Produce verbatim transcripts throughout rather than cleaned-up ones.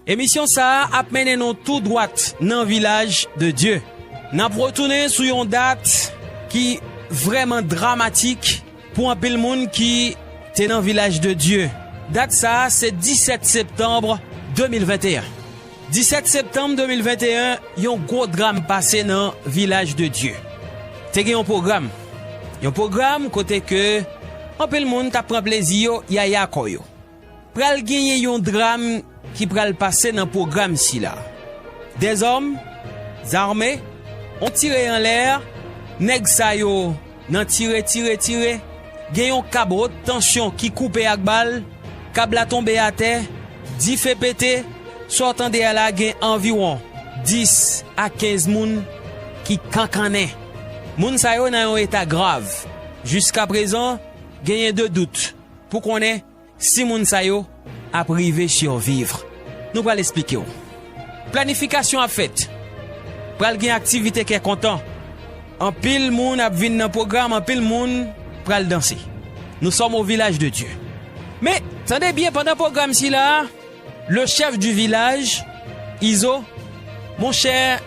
Emisyon sa a ap mennen nou tou dwat nan Vilaj de Dye. N ap retounen sou yon dat ki vrèman dramatik pou anpil moun ki te nan Vilaj de Dye. Dat sa a se disèt septanm de mil venteyen. Disèt septanm de mil venteyen, yon gwo dram pase nan Vilaj de Dye. Te gen yon pwogram. Yon pwogram kote ke anpil moun t ap pran plezi yo, yaya kò yo. Pral genyen yon dram ki pral pase nan pwogram sila. Dèzòm, zame, on tire anlè, nèg sa yo nan tire, tire, tire, gen yon kab wot tansyon ki koupe ak bal, kab la tonbe atè, dife pete, sa w tande a la gen anviwon dis a kenz moun ki kankannen. Moun sa yo nan yon eta grav. Jiskaprezan, genyen de dout pou konnen si moun sa yo ap rive siviv. Nou pral esplike w. Planifikasyon ap fèt. Pral gen aktivite kè kontan. Anpil moun ap vin nan pwogram, anpil moun pral danse. Nous sommes au village de Dieu. Men, tande byen, pandan pwogram sila a, le chef du village, Izo, monchè,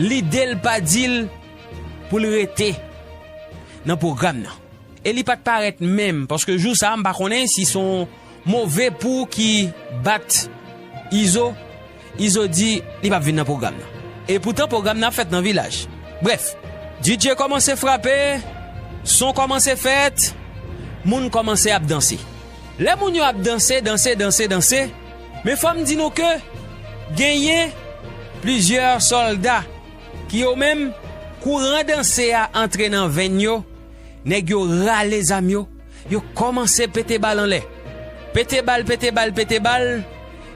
lide l pa di l pou l rete nan pwogram nan. E li pa t parèt menm, paske jou sa a, m pa konnen si se yon move pou ki bat Izo. Izo di li p ap vin nan pwogram nan. E poutan, pwogram nan ap fèt nan vilaj. Brèf, D J kòmanse frape, son kòmanse fèt, moun kòmanse ap danse. Lè moun yo ap danse, danse, danse, danse, men fò m di nou ke genyen plizyè sòlda ki yo menm, kouran danse a antre nan venn yo, nèg yo rale zam yo, yo kòmanse pete bal anlè. Pete bal, pete bal, pete bal.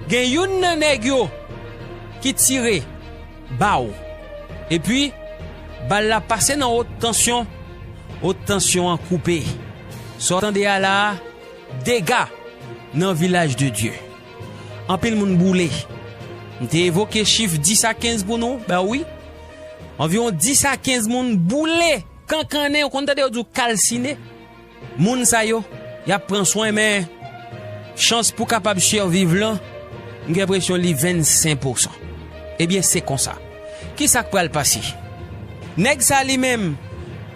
Gen youn nan nèg yo ki tire ba w. Epi, bal la pase nan wot tansyon, wot tansyon an koupe. Sa w tande a la a, dega nan Vilaj de Dye. Anpil moun boule. M te evoke chif dis a kenz pou nou, ben wi. Anviwon dis a kenz moun boule, kankannen, ou konn tande yo di w kalsine. Moun sa yo, y ap pran swen, men chans pou kapab siviv lan, m gen enpresyon li vennsenk pousan. Ebyen, se konsa. Kisa k pral pase? Nèg sa li menm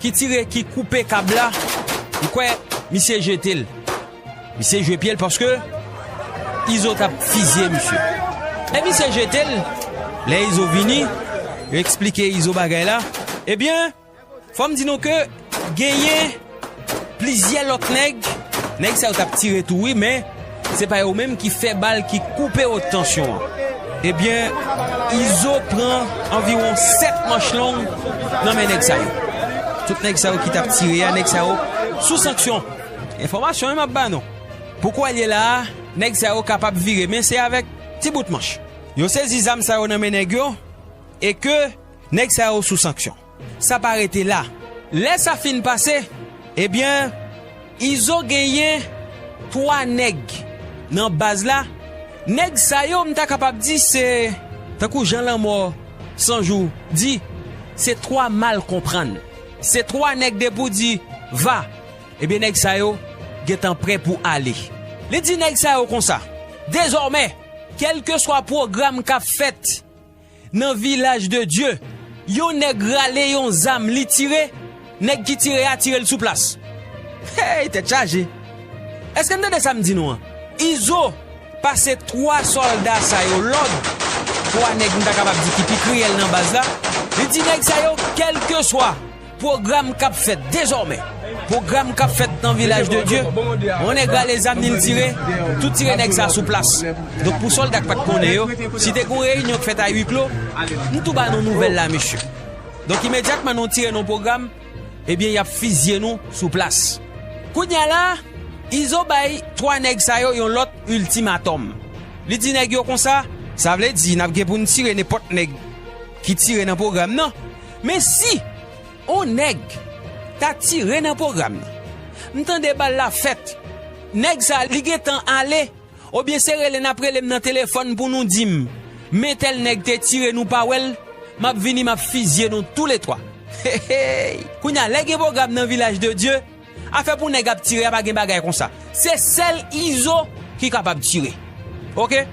ki tire, ki koupe kab la, m kwè misye jete l. Misye jwe pye l paske Izo t ap fizye misye. Lè misye jete l, lè Izo vini, yo eksplike Izo bagay la. Ebyen, fò m di nou ke genyen plizyè lòt nèg, nèg sa yo t ap tire tou wi, men se pa yo menm ki fè bal ki koupe wot tansyon an. Ebyen, Izo pran anviwon sèt manch long nan men nèg sa yo. Tout nèg sa yo ki t ap tire a, nèg sa yo sou sanksyon. Enfòmasyon wi m ap ba nou. Pou kwè l ye la a, nèg sa yo kapab vire, men se avèk ti bout manch. Yo sezi zam sa yo nan men nèg yo, e ke nèg sa yo sou sanksyon. Sa pa rete la. Lè sa fin pase, ebyen, Izo genyen twa nèg nan baz la. Nèg sa yo, m ta kapab di se, tankou jan Lanmò San Jou di, se twa mal konprann. Se twa nèg depi w di va, ebyen, nèg sa yo gentan prè pou ale. Li di nèg sa yo konsa, dezòmè, kèlkeswa pwogram k ap fèt nan Vilaj de Dye, yon nèg rale yon zam, li tire, nèg ki tire a tire l sou plas. Hey, tèt chaje! Èske n tande sa m di nou an? Izo pase twa sòlda sa yo lòd, twa nèg m ta kapab di ki pi kriyèl nan baz la, li di nèg sa yo, kèlkeswa pwogram k ap fèt dezòmè, pwogram k ap fèt nan Vilaj de Dye, yon nèg rale zam li, l tire, tout tire nèg sa sou plas. Donk, pou sòlda k pa t konnen yo, si te gen yon reyinyon k fèt a wi klo, m tou ba nou nouvèl la, mesye. Donk, imedyatman nou tire nan pwogram, ebyen, y ap fizye nou sou plas. Kounye a la, Izo bay twa nèg sa yo yon lòt iltimatòm. Li di nèg yo konsa, sa vle di n ap gen pou n tire nenpòt nèg ki tire nan pwogram nan. Men si on nèg ta tire nan pwogram nan, m tande bal la fèt, nèg sa li gentan ale, oubyen se rele n ap rele m nan telefòn pou nou di m, men tèl nèg te tire, nou pa wè l, m ap vini, m ap fizye nou toulètwa. Hey, hey! Kounye a, lè gen pwogram nan Vilaj de Dye, afè pou nèg ap tire a, pa gen bagay konsa. Se sèl Izo ki kapab tire. Oke?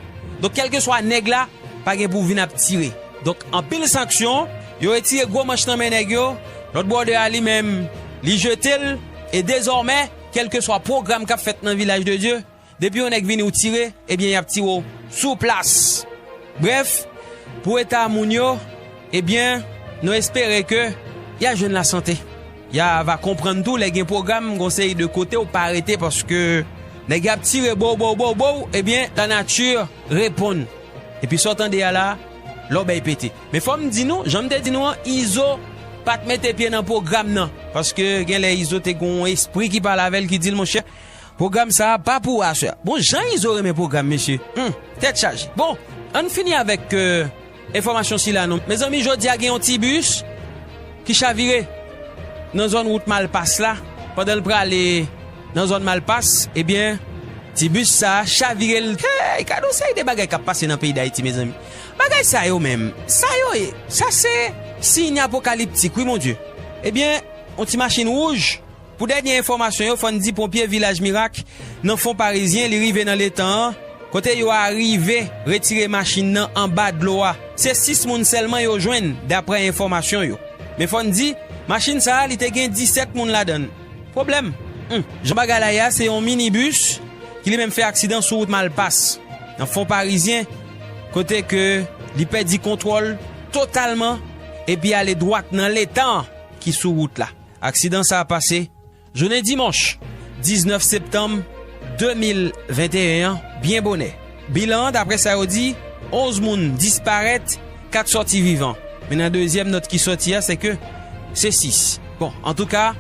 Donk, kèlkeswa nèg la, pa gen pou vin ap tire. Donk, anpil sanksyon, yo retire gwo manch nan men nèg yo, lòt bwòdè a li menm, li jete l, e dezòmè, kèlkeswa pwogram k ap fèt nan Vilaj de Dye, depi yon nèg vini ou tire, ebyen, y ap tire w sou plas. Brèf, pou eta moun yo, ebyen, nou espere ke y a jwenn lasante. Y a va konprann tou, lè gen pwogram, gon seri de kote ou pa rete paske nèg y ap tire bow, bow, bow, bow, ebyen, lanati reponn. Epi sa w tande a la, lòbèy pete. Men fò m di nou, jan m te di nou an, Izo pa t mete pye nan pwogram nan. Paske gen lè Izo te gen yon espri ki pale avè l, ki di l, monchè, pwogram sa a pa pou aswè a. Bon, jan Izo renmen pwogram, mesye. Hmm, tèt chaje. Bon, ann fini avèk, euh, enfòmasyon sila non. Mezanmi, jodi a gen yon ti bis ki chavire nan zòn wout Malpas la. Pandan l prale nan zòn Malpas, ebyen, ti bis sa a chavire l. Hey, gade yon seri de bagay k ap pase nan peyi Dayiti, mezanmi. Bagay sa yo menm, sa yo ye. Sa se siy apokaliptik, wi, Bondye. Ebyen, yon ti machin wouj. Pou dènye enfòmasyon yo, fò n di ponpye Vilaj Mirak nan Fon Parizyen, li rive nan letan an, kote yo arive retire machin nan anba dlo a. Se sis moun sèlman yo jwenn, daprè enfòmasyon yo. Men fò n di, machin sa a, li te gen disèt moun ladan l. Pwoblèm! Hmm. Jan bagay la ye a, se yon minibis ki li menm fè aksidan sou wout Malpas, nan Fon Parizyen, kote ke li pèdi kontwòl totalman epi ale dwat nan letan ki sou wout la. Aksidan sa a pase jounen dimanch diznèf septanm de mil venteyen an, byen bonè. Bilan an, daprè sa yo di, onz moun disparèt, kat sòti vivan. Men nan dezyèm nòt ki sòti a, se ke se sis. Bon, antouka,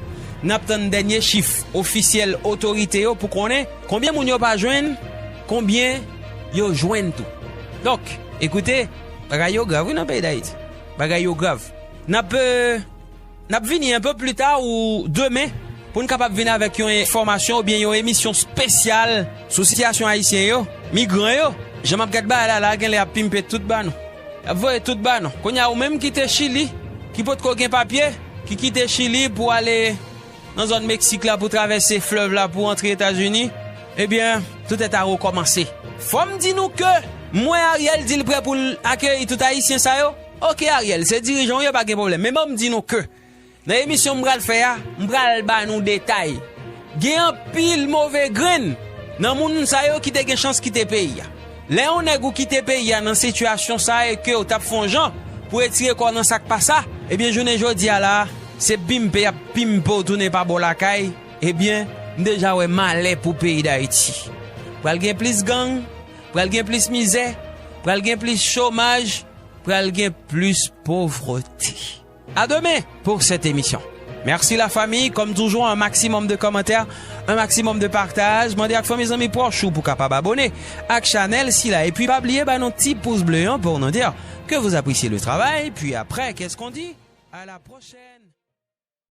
n ap tann dènye chif ofisyèl otorite yo pou konnen konbyen moun yo pa jwenn, konbyen yo jwenn tou. Donk, ekoute, bagay yo grav, wi, nan peyi Dayiti. Bagay yo grav. N ap, euh, N ap vini enpe pli ta ou demen pou n kapab vin avèk yon enfòmasyon oubyen yon emisyon espesyal sou sitiyasyon ayisyen yo, migran yo. Jan m ap gad bagay la la, genlè y ap pimpe tout ba nou. Y ap voye tout ba nou. Kounye a, ou menm ki te Chili, ki potko gen papye, ki kite Chili pou ale nan zòn Meksik la, pou travèse flèv la, pou antre Etazini, ebyen, tout est à recommencer. Fò m di nou ke m wè Ariel di l prè pou l akeyi tout ayisyen sa yo. Oke, Ariel, se dirijan w ye, pa gen pwoblèm. Men ban m di nou ke nan emisyon m pral fè a, m pral ba nou detay. Gen anpil move grenn nan moun sa yo ki te gen chans kite peyi a. Lè yon nèg ou kite peyi a nan sitiyasyon sa a e ke w t ap fè yon jan pou retire kò w nan sa k pa sa, ebyen, jounen jodi a la, se pimpe y ap pimpe w tounen pa bò lakay, ebyen, m deja wè malè pou peyi Dayiti. Pral gen plis gang, pral gen plis mizè, pral gen plis chomaj, pral gen plis povrete. À demain pour cette émission. Merci la famille, comme toujours, un maximum de commentaires, un maximum de partage. Mande ak fanmi, zanmi, pwòch ou pou kapab abone ak chanèl sila. Epi pa bliye ba nou ti pous ble an pou nou di ke vous appréciez le travail. Puis après, qu'est-ce qu'on dit? À la prochaine.